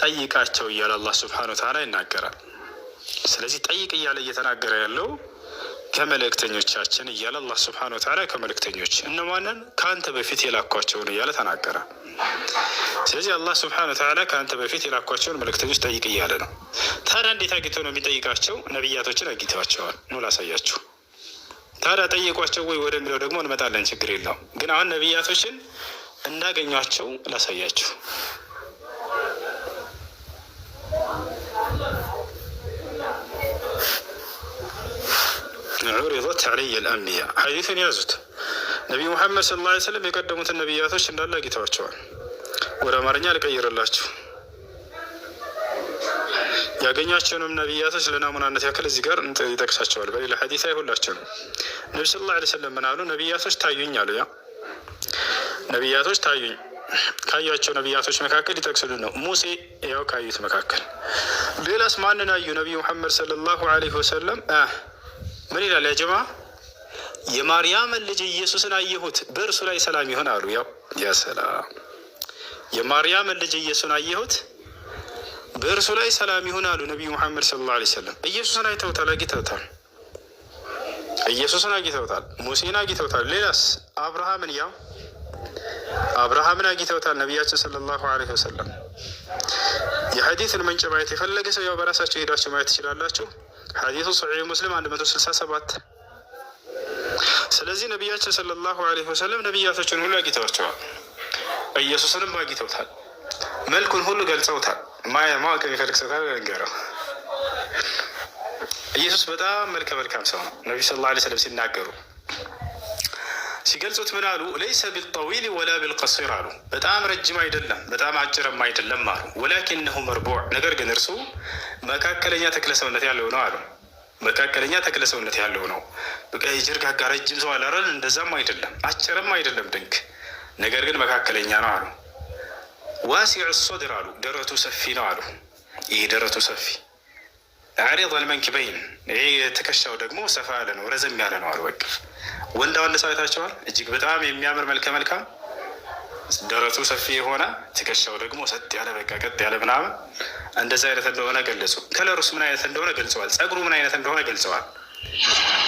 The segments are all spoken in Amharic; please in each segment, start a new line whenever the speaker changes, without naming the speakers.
ጠይቃቸው እያለ አላህ سبحانه وتعالى ይናገራል። ስለዚህ ጠይቅ እያለ እየተናገረ ያለው ከመልእክተኞቻችን እያለ አላህ سبحانه وتعالى ከመልእክተኞች እነማንን? ከአንተ በፊት የላኳቸውን እያለ ተናገረ። ስለዚህ አላህ سبحانه وتعالى ከአንተ በፊት የላኳቸውን መልእክተኞች ጠይቅ እያለ ነው። ታዲያ እንዴት አግኝቶ ነው የሚጠይቃቸው? ነቢያቶችን አግኝተዋቸዋል። ኑ ላሳያችሁ። ታዲያ ጠየቋቸው ወይ ወደሚለው ደግሞ እንመጣለን። ችግር የለውም። ግን አሁን ነቢያቶችን እንዳገኟቸው ላሳያችሁ። عرضت علي الأنبياء ሐዲስን ያዙት። ነቢዩ ሙሐመድ صلى الله عليه وسلم የቀደሙትን ነቢያቶች እንዳለ አግኝተዋቸዋል። ወደ አማርኛ ልቀይርላችሁ። ያገኟቸውንም ነቢያቶች ለናሙናነት ያክል እዚህ ጋር ይጠቅሳቸዋል። በሌላ ሐዲስ ላይ ሁላቸው ነው። ነቢ صلى الله عليه وسلم ምን አሉ? ነቢያቶች ታዩኝ አሉ። ያ ነቢያቶች ታዩኝ። ካዩቸው ነቢያቶች መካከል ይጠቅስልን ነው ሙሴ፣ ያው ካዩት መካከል። ሌላስ ማንን አዩ? ነቢዩ ሙሐመድ صلى الله عليه وسلم ምን ይላል يا جماعة? የማርያምን ልጅ ኢየሱስን አየሁት በእርሱ ላይ ሰላም ይሆን አሉ። ያው يا سلام፣ የማርያምን ልጅ ኢየሱስን አየሁት በእርሱ ላይ ሰላም ይሁን አሉ ነቢዩ ሙሐመድ صلى الله عليه وسلم። ኢየሱስን አይተውታል፣ አግኝተውታል። ኢየሱስን አግኝተውታል፣ ሙሴን አግኝተውታል። ሌላስ አብርሃምን፣ ያው አብርሃምን አግኝተውታል ነቢያችን صلى الله عليه وسلم። የሐዲስን ምንጭ ማየት የፈለገ ሰው ያው በራሳቸው ሄዳችሁ ማየት ትችላላችሁ። ሐዲሱ ሰሒህ ሙስሊም 167። ስለዚህ ነቢያችን صلى الله عليه وسلم ነቢያቶችን ሁሉ አግኝተዋቸዋል። ኢየሱስንም አግኝተውታል። መልኩን ሁሉ ገልጸውታል። ማወቅ የሚፈልግ ሰው ካለ ልንገረው። ኢየሱስ በጣም መልከ መልካም ሰው ነው። ነቢዩ صلى الله عليه وسلم ሲናገሩ ሲገልጹት ምን አሉ? ليس بالطويل ولا بالقصير አሉ። በጣም ረጅም አይደለም፣ በጣም አጭርም አይደለም አሉ። ولكنه مربوع፣ ነገር ግን እርሱ መካከለኛ ተክለ ሰውነት ያለው ነው አሉ። መካከለኛ ተክለ ሰውነት ያለው ነው። በቃ የጀርጋጋ ረጅም ሰው አለ አይደል? እንደዛም አይደለም፣ አጭርም አይደለም ድንክ፣ ነገር ግን መካከለኛ ነው አሉ። واسع الصدر አሉ። ደረቱ ሰፊ ነው አሉ። ይህ ደረቱ ሰፊ عريض المنكبين፣ ይህ ትከሻው ደግሞ ሰፋ ያለ ነው፣ ረዘም ያለ ነው አሉ። በቃ ወንዳ ወንድ ሰው አይታቸዋል። እጅግ በጣም የሚያምር መልከ መልካም ደረቱ ሰፊ የሆነ ትከሻው ደግሞ ሰጥ ያለ በቃ ቀጥ ያለ ምናምን እንደዚ አይነት እንደሆነ ገለጹ። color ኡስ ምን አይነት እንደሆነ ገልጸዋል። ጸጉሩ ምን አይነት እንደሆነ ገልጸዋል።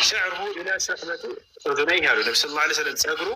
شعره إلى شحمة أذنيه አሉ ነቢ صلى الله عليه وسلم ጸጉሩ